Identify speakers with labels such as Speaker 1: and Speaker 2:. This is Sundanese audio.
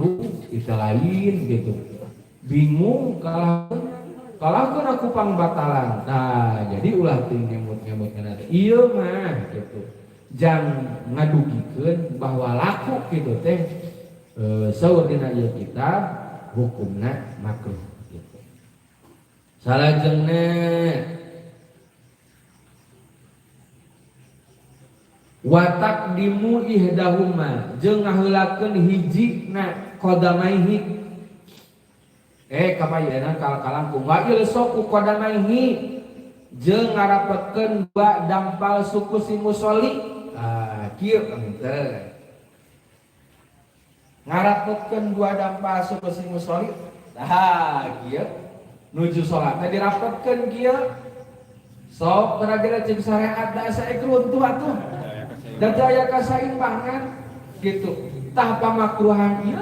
Speaker 1: makruh itu lain gitu. Bingung kalah kalahkeun aku pangbatalan. Nah, jadi ulah teuing ngemut-ngemut kana teh. Ieu mah gitu. Jang ngadugikeun bahwa laku gitu teh saur dina ieu kitab hukumna makruh gitu. Salajengna watak dimu ihdahuma jeung ngaheulakeun hiji na qadamaihi kapayeuna kal-kalangkung wa ilsaqu qadamaihi jeung ngarapetkeun dua dampal suku si musolli. Ah, kieu teh ngarapetkeun dua dampal suku si musolli. Tah kieu nuju salatna dirapetkeun kieu. Sok kira-kira cek syariat da asa runtuh atuh. Da teu aya kasaimbangan gitu. Tah pamakruhan ieu.